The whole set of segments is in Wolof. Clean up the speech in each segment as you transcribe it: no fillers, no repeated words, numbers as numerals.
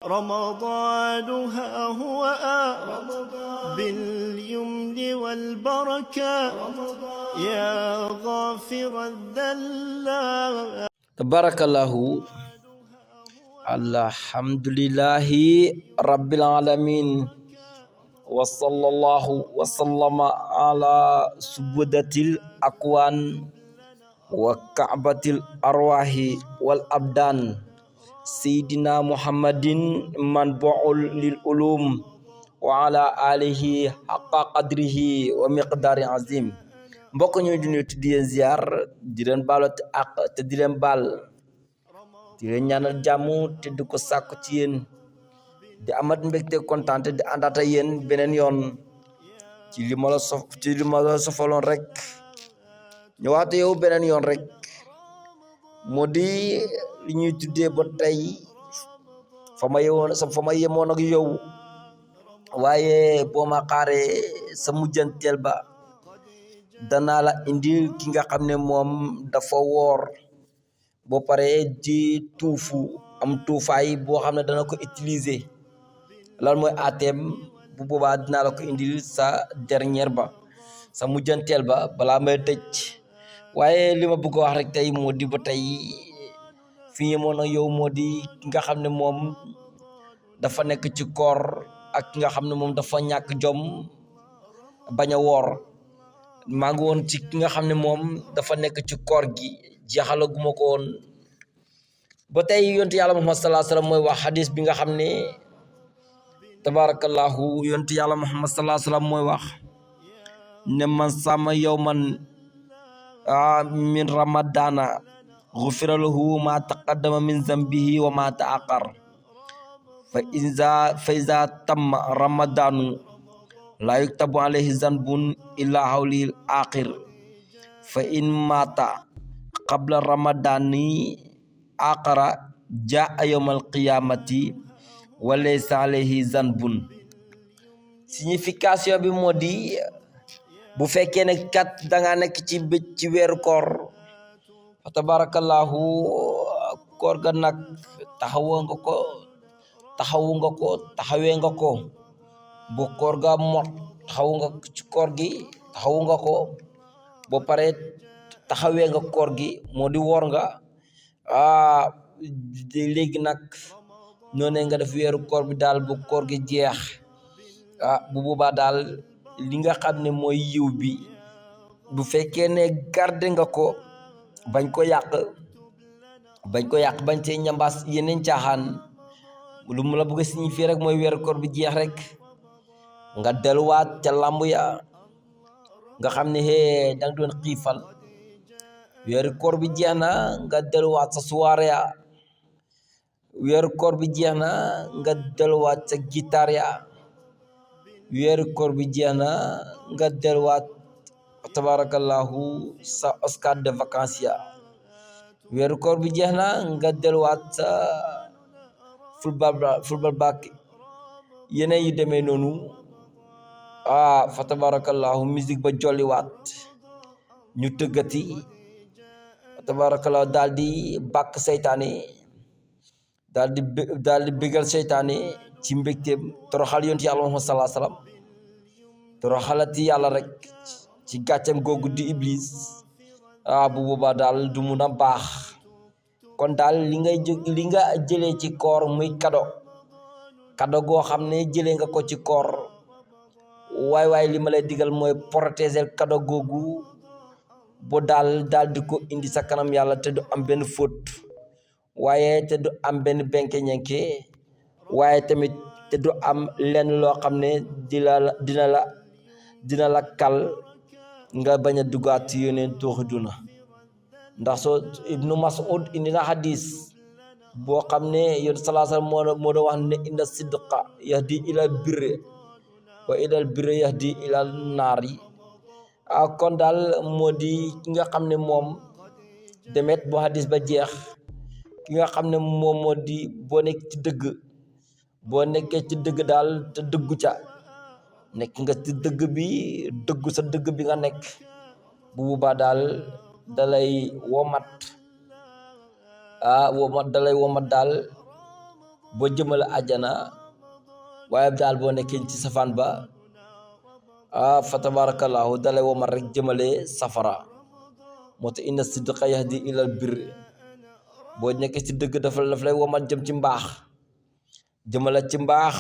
رمضان ها هو باليمن والبركة يا غافر الذلات. تبارك الله. الحمد لله رب العالمين، وصلى الله وسلم على سبودة الأكوان وكعبة الأرواح والأبدان سيدنا محمد منبع للعلوم وعلى آله حق قدره ومقدار عظيم. mbokk ñu di nuyu di leen ziar di leen baalu ak te di leen baal di leen ñaanal jàmm te di ko sàkku ci yéen di amat mbégte kontaan te di àndaata yéen beneen yoon ci li ma la sofaloon rek ñëwaate yow beneen yoon rek moo di li ñuy tuddee ba tey fa ma yemoon ak yow waaye boo ma xaaree sa mujjanteel ba danaa la indil ki nga xam ne moom dafa woor boo paree di tuufu am tuufaay boo xam ne dana ko utiliser lan mooy atem bu boobaa dinaa la ko indil sa dernière ba sa mujjanteel ba balaa may tëj. waaye li ma bëgg a wax rek tey moo di ba tey fi yemoon ak yow moo di ki nga xam ne moom dafa nekk ci koor ak ki nga xam ne moom dafa ñàkk jom bañ a woor. maa ngi woon ci ki nga xam ne moom dafa nekk ci koor gi jeexalaguma ko woon ba tey yontu yàlla Muhammad sallallahu alayhi wasallam mooy wax xadis bi nga xam ne tabarakallahu yontu yàlla Muhammad sallallahu alayhi wasallam mooy wax ne man sama yawman min ramadana ghufira lahu ma taqaddama min zambihi wa ma ta'akhkhar fa iza tamma ramadanu la yuktabu alayhi zanbun illa hawlil akhir fa in mata qabla ramadani aqara jaa yawmal qiyamati wa laysa alayhi zanbun. Signification bi moo di bu fekkee ne kat danga nekk ci weeru koor fa tabarakallahu koor ga nag taxawee nga ko bu koor ga mot taxawu nga ci koor gi taxawu nga ko boo pare taxawee nga koor gi moo di woor nga léegi nag noonu nga def weeru koor bi daal bu koor gi jeex bu boobaa daal li nga xam ne mooy yiw bi bu fekkee ne garde nga ko bañ ko yàq bañ cee ñambaas yeneen caaxaan lu mu la bëgg a signifier rek mooy weeru koor bi jeex rek nga delluwaat ca làmb ya nga xam ne danga doon xiifal weeru koor bi jeex na nga delluwaat sa soirée ya weeru koor bi jeex na nga delluwaat sa guitare ya weeru koor bi jeex na nga delluwaat tabarakallahu sa Oscar de vacances ya weeru koor bi jeex na nga delluwaat sa football back yeneen yu demee noonu fa tabarakallahu musique ba jolliwaat ñu tëggati fa tabarakallahu daal di bàkk seytaane daal di bégal seytaane ci mbégteem toroxal yonent yàlla Muhammad sallallahu alayhi wasallam toroxalati yàlla rek ci gàccam googu di iblis bu boobaa daal du mun a baax. kon daal li nga jëlee ci koor muy kado goo xam ne jëlee nga ko ci koor waay li ma lay digal mooy protéger kado googu bo daal di ko indi sa kanam yàlla te du am benn faute waaye te du am benn benke ñenke waaye tamit te du am lenn loo xam ne dina la kal nga bañ a dugaat ci yeneen tooxi duna. ndax soo Ibnu Mas'ud indi na hadis boo xam ne yoon sallallahu alayhi wasallam moo doon wax ne inna sidqa yahdi ilal birri wa ilal birri yahdi ilal naari. kon daal moo di ki nga xam ne moom demet bu hadis ba jeex ki nga xam ne moom moo di boo nekkee ci dëgg daal te dëggu ca nekk nga ci dëgg bi dëggu sa dëgg bi nga nekk bu boobaa daal dalay womat dalay womat daal boo jëmale àjjana waaye daal boo nekkee ci safaan ba fa tabarakallahu dalay womal rek jëmale safara moo tax inna sidqa yahdi ilal birr boo nekkee ci dëgg daf lay womal jëm ci mbaax jëmale ci mbaax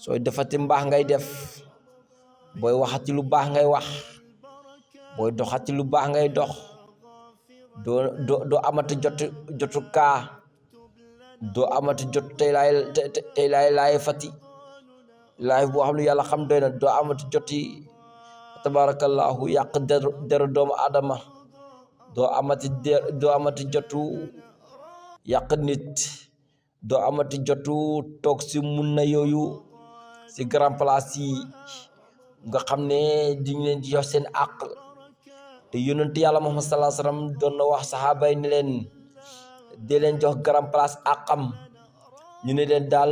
sooy defati mbaax ngay def booy waxati lu baax ngay wax booy doxati lu baax ngay dox doo amati jotu kaa doo amati jot tey laay fati laay boo xam ne yàlla xam doy na doo amati joti tabarakallahu yàq deru doomu adama doo amati jotu yàq nit doo amati jotu toog si mun na yooyu si grand place yi nga xam ne diñ leen di jox seen àq te yonent yàlla Muhammad sallallahu alayhi wasallam doon na wax saxaaba yi ne leen dee leen jox grand place àqam ñu ne leen daal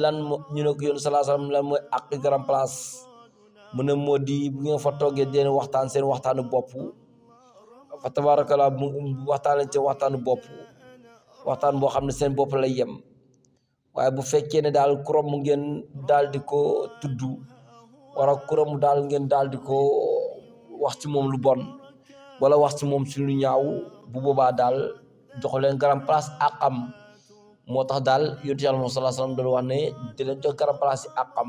lan ñu ne ko yonent sallallahu alayhi wasallam lan mooy àq grand place mu ne moo di bu ngeen fa toogee deen waxtaan seen waxtaanu bopp fa tabarakallah waxtaan leen seen waxtaanu bopp waxtaan boo xam ne seen bopp lay yem waaye bu fekkee ne daal kurom ngeen daal di ko tudd wala kurom daal ngeen daal di ko wax ci moom lu bon wala wax ci moom ci lu ñaaw bu boobaa daal jox leen grand place àqam moo tax daal yonent Yàlla Muhammad sallallahu alayhi wasallam doon wax ne di leen jox grand place yi àqam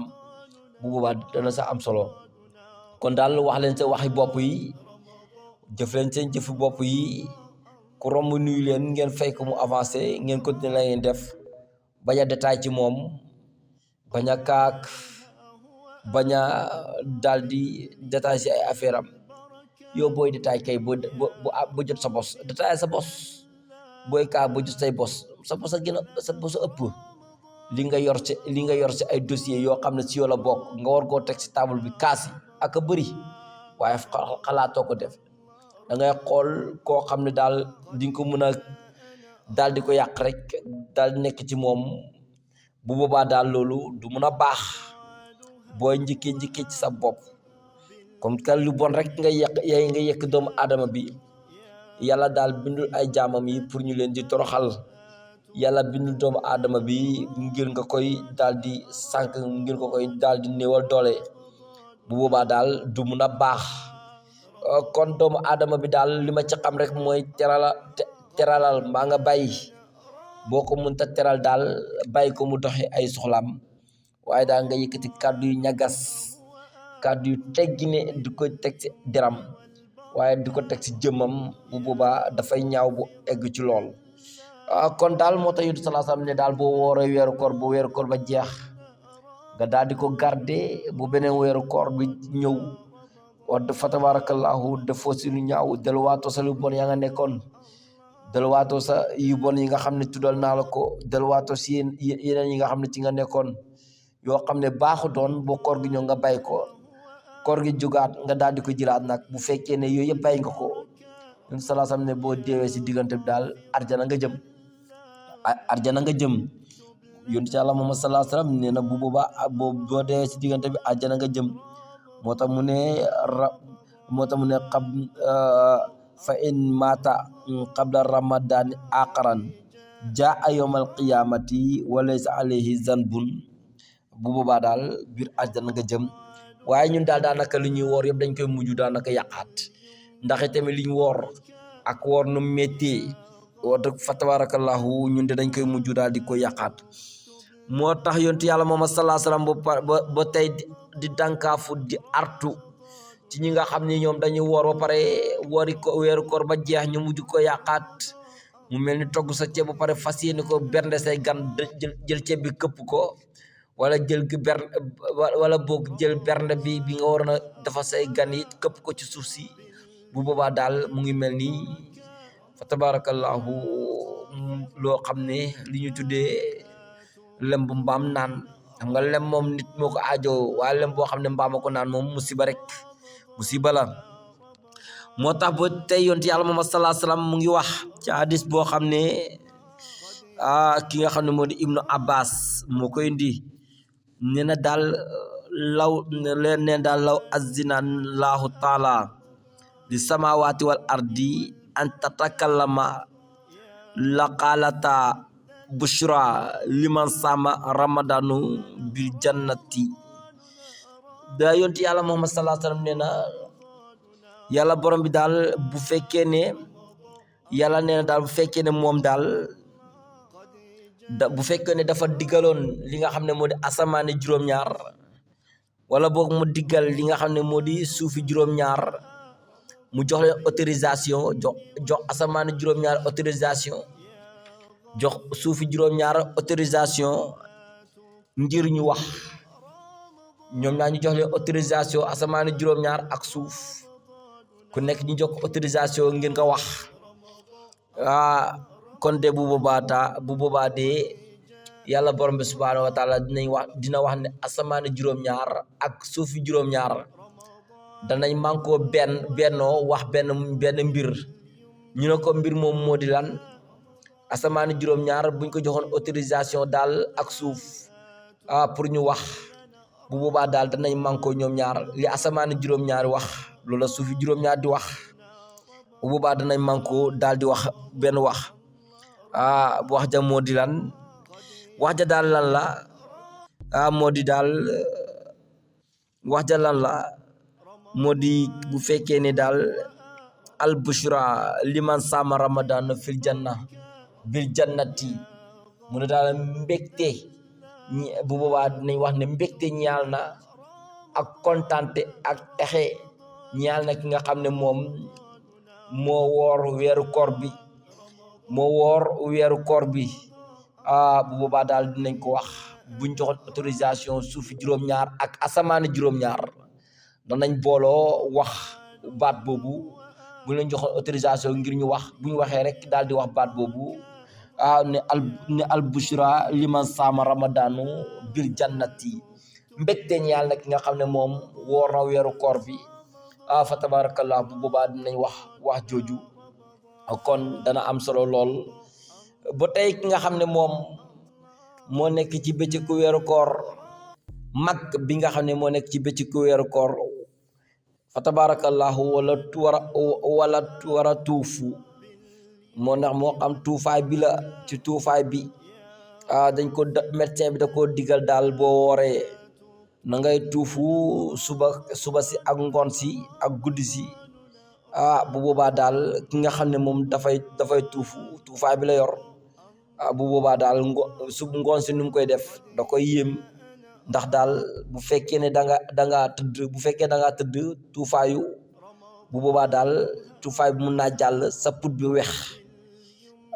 bu boobaa dana sa am solo kon daal wax leen seen waxi bopp yi jëf leen seen jëfi bopp yi ku romb nuyu leen ngeen fay ko mu avancé ngeen continuer la ngeen def bañ a détail ci moom bañ a kaak bañ a daal di détail ci ay affaire am yow booy détail kay bu jot sa bos détail sa bos booy kaa bu jot say bos sa bos a gën a sa bos a ëpp li nga yor ci ay dossier yoo xam ne ci yow la bokk nga war koo teg ci table bi kaasi ak a bëri waaye xalaatoo ko def da ngay xool koo xam ne daal di nga ko mën a daal di ko yàq rek daal di nekk ci moom bu boobaa daal loolu du mun a baax booy njëkkee ci sa bopp comme que lu bon rek nga yekk doomu aadama bi yàlla daal bindul ay jaamam yi pour ñu leen di toroxal yàlla bindul doomu aadama bi ngir nga koy daal di sànq ngir nga koy daal di néewal doole bu boobaa daal du mun a baax kon doomu aadama bi daal li ma ci xam rek mooy teralal mbaa nga bàyyi boo ko mënta teral daal bàyyi ko mu doxi ay soxlaam waaye daal nga yëkkati kàddu yu ñagas kàddu yu teggine di ko teg ci deram waaye di ko teg ci jëmmam bu boobaa dafay ñaaw bu egg ci lool kon daal moo tax Yonent sallallahu alayhi wasallam ne daal boo wooree weeru koor bu weeru koor ba jeex nga daal di ko garder bu beneen weeru koor bi ñëw wax fa tabarakallahu defoo si lu ñaaw delluwaatoo sa lu bon yaa nga nekkoon delluwaatoo sa yu bon yi nga xam ne tuddal naa la ko delluwaatoo si yeneen yi nga xam ne ci nga nekkoon yoo xam ne baaxu doon boo koor gi ñëw nga bàyyi ko koor gi jugaat nga daal di ko jëlaat nag bu fekkee ne yooyu yëpp bàyyi nga ko Yonent sallallahu alayhi wasallam ne boo deewee si diggante bi daal arjana nga jëm Yonent Yàlla Muhammad sallallahu alayhi wasallam nee na bu boobaa boo deewee si diggante bi arjana nga jëm moo tax mu ne fa in mata qabla ramadani aqaran jaa yawmal qiyamati wa laysa alayhi zanbun bu boobaa daal biir àjjana nga jëm waaye ñun daal daanaka li ñuy woor yëpp dañ koy mujj daanaka yàqaat ndax tamit li ñu woor ak woor nu métti wax dëgg fa tabarakallahu ñun de dañ koy mujj daal di ko yàqaat moo tax Yonent Yàlla Muhammad sallallahu alayhi wasallam ba tey di dànkaafu di artu ci ñi nga xam ne ñoom dañuy woor ba pare weeru koor ba jeex ñu mujj ko yàqaat mu mel ni togg sa ceeb ba pare fas yéene ko bernde say gan jël ceeb bi këpp ko wala wala boog jël bernde bi nga waroon a dafa say gan yi këpp ko ci suuf si bu boobaa daal mu ngi mel ni fa tabarakallahu loo xam ne li ñu tuddee lem bu mbaam naan xam nga lem moom nit moo ko aajo waaye lem boo xam ne mbaam ko naan moom musiba rek musiba la moo tax ba tey Yonent Yàlla Muhammad sallallahu alayhi wasallam mu ngi wax ci hadis boo xam ne ki nga xam ne moo di Ibnu Abbas moo koy indi nee na daal law azina Allahu taala li samawati wal ardi an tatakallama la qalata bushra liman sama ramadanu bil jannati. da yonti yàlla Muhammad sallallahu alayhi wasallam nee na yàlla borom bi daal bu fekkee ne yàlla nee na daal bu fekkee ne moom daal bu fekkee ne dafa diggaloon li nga xam ne moo di asamaani juróom-ñaar wala boog mu diggal li nga xam ne moo di suufi juróom-ñaar mu jox leen autorisation jox asamaani juróom-ñaar autorisation jox suufi juróom-ñaar autorisation ngir ñu wax ñoom ñaar ñu jox leen autorisation asamaani juróom-ñaar ak suuf ku nekk ñu jox autorisation ngir nga wax kon de bu boobaa de yàlla borom bi subhaanahu wa taala dina wax ne asamaani juróom-ñaar ak suufi juróom-ñaar danañ mànkoo bennoo wax benn mbir ñu ne ko mbir moom moo di lan asamaani juróom-ñaar buñ ko joxoon autorisation daal ak suuf pour ñu wax bu boobaa daal danañ mànkoo ñoom ñaar li asamaani juróom-ñaar wax loola suufi juróom-ñaar di wax bu boobaa danañ mànkoo daal di wax benn wax wax ja moo di lan wax ja daal lan la moo di daal wax ja lan la moo di bu fekkee ne daal al bushra liman sama ramadan fil janna bil jannati mu ne daal mbégte bu boobaa dinañ wax ne mbégte ñaal na ak kontante ak texe ñaal na ki nga xam ne moom moo woor weeru koor bi bu boobaa daal dinañ ko wax buñ joxoon autorisation suufi juróom-ñaar ak asamaani juróom-ñaar danañ booloo wax baat boobu bu leen joxoon autorisation ngir ñu wax bu ñu waxee rek daal di wax baat boobu ne al bushra liman saama ramadanu bil jannati mbégte ñaal na ki nga xam ne moom woor na weeru koor bi fa tabarakallah bu boobaa dinañ wax jooju kon dana am solo lool ba tey ki nga xam ne moom moo nekk ci bëccëgu weeru koor mag bi nga xam ne moo nekk ci bëccëgu weeru koor fa tabarakallahu wala war a tuufu moo ndax moo xam tuufaay bi la ci tuufaay bi dañ ko médecin bi da koo digal daal boo wooree na ngay tuufu suba si ak ngoon si ak guddi si bu boobaa daal ki nga xam ne moom dafay tuufaay bi la yor bu boobaa daal ngoon si nu mu koy def da koy yéem ndax daal bu fekkee ne danga tëdd tuufaayu bu boobaa daal tuufaay bi mun naa jàll sa put bi weex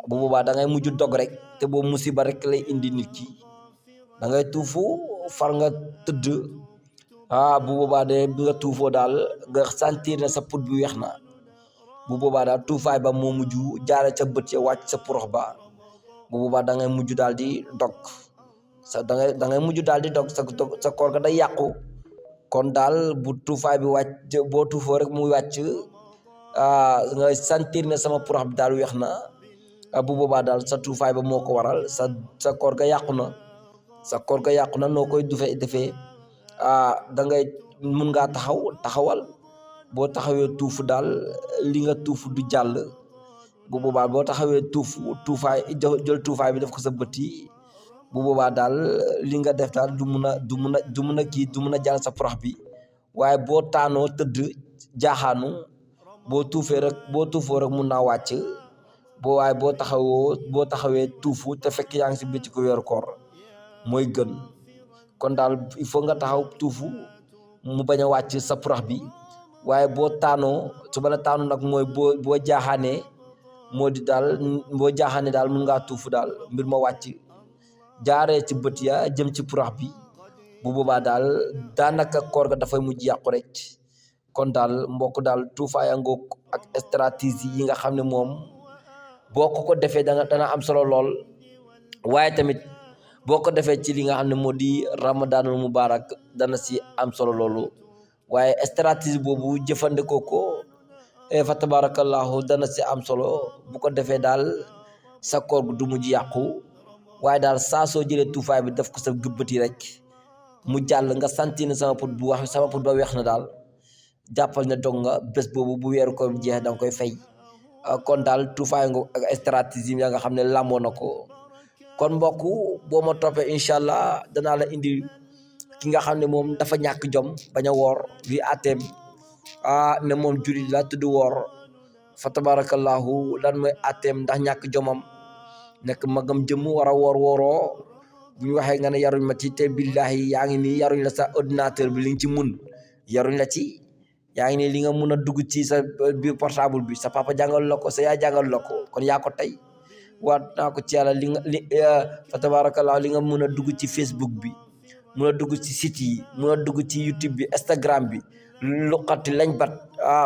bu boobaa da ngay mujj dog rek te boobu musiba rek lay indi nit ki da ngay tuufu far nga tëdd bu boobaa de bi nga tuufoo daal nga sentir ne sa put bi weex na bu boobaa daal tuufaay ba moo mujj jaare ca bët ya wàcc sa porox ba bu boobaa da ngay mujj daal di dog da ngay mujj daal di dog sa koor ga day yàqu kon daal bu tuufaay bi wàcc boo tuufoo rek mu wàcc nga sentir ne sama porox bi daal weex na bu boobaa daal sa tuufaay ba moo ko waral sa koor ga yàqu na noo koy defee da ngay mun ngaa taxawal boo taxawee tuufu daal li nga tuufu du jàll bu boobaa boo taxawee jël tuufaay bi def ko sa bët yi bu boobaa daal li nga def daal du mun a jàll sa porox bi waaye boo taanoo tëdd jaaxaanu boo tuufoo rek mun naa wàcc waaye boo taxawee tuufu te fekk yaa ngi si bëccëgu weeru koor mooy gën kon daal il faut nga taxaw tuufu mu bañ a wàcc sa porox bi waaye boo taanoo su ba la taanu nag mooy boo jaaxaanee moo di daal boo jaaxaanee daal mun ngaa tuufu daal mbir ma wàcc jaaree ci bët ya jëm ci porox bi bu boobaa daal daanaka koor ga dafay mujj yàqu rek kon daal mbokk daal tuufaay ngoog ak stratégie yi nga xam ne moom boo ko defee dana am solo lool waaye tamit boo ko defee ci li nga xam ne moo di ramadanul mubarak dana si am solo loolu waaye stratégie boobu jëfandikoo ko fa tabarakallahu dana si am solo bu ko defee daal sa koor gu du mujj yàqu waaye daal saa soo jëlee tuufaay bi def ko sa gëbbati rek mu jàll nga santi ne sama put ba weex na daal jàppal ne dog nga bés boobu bu weeru koor bi jeex danga koy fay kon daal tuufaay nga ak stratégie ya nga xam ne làmboo na ko kon mbokku boo ma toppee incha allah danaa la indi ki nga xam ne moom dafa ñàkk jom bañ a woor vi atem ne moom julit la tudd woor fa tabarakallahu lan mooy atem ndax ñàkk jomam nekk magam jëmm war a woor wooroo bu ñu waxee nga ne yaruñ ma ci te billahi yaa ngi nii yaruñ la sa ordinateur bi li nga ci mun yaruñ la ci yaa ngi nii li nga mun a dugg ci sa biir portable bi sa papa jàngal la ko sa yaay jàngal la ko kon yaa ko tey waat naa ko ci yàlla fa tabarakallahu li nga mun a dugg ci Facebook bi mun a dugg ci site yi mun a dugg ci YouTube bi Instagram bi luqati lañ bat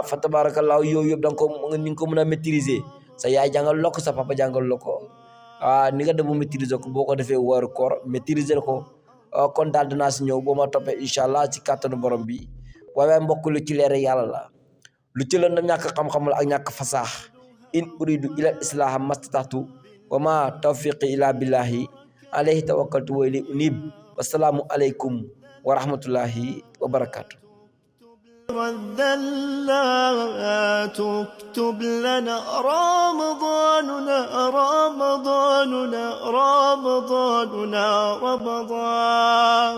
fa tabarakallahu yooyu yëpp ni nga ko mën a maîtriser sa yaay jàngal la ko sa papa jàngal la ko ni nga dem maîtriser ko boo ko defee weeru koor maîtriser ko kon daal dinaa si ñëw boo ma toppee incha allah ci kàttanu borom bi waaye mbokk lu ci leer yàlla la lu ci lëndëm ñàkk xam-xam la ak ñàkk fasaax in uridu ila islaha mastatatu wa ma tawfiqi ila billahi alayhi tawakkaltu wa ilayhi unib wasalaamu aleykum wa rahmatullahi wa barakatuh الذلات اكتب لنا رمضاننا رمضاننا رمضاننا رمضان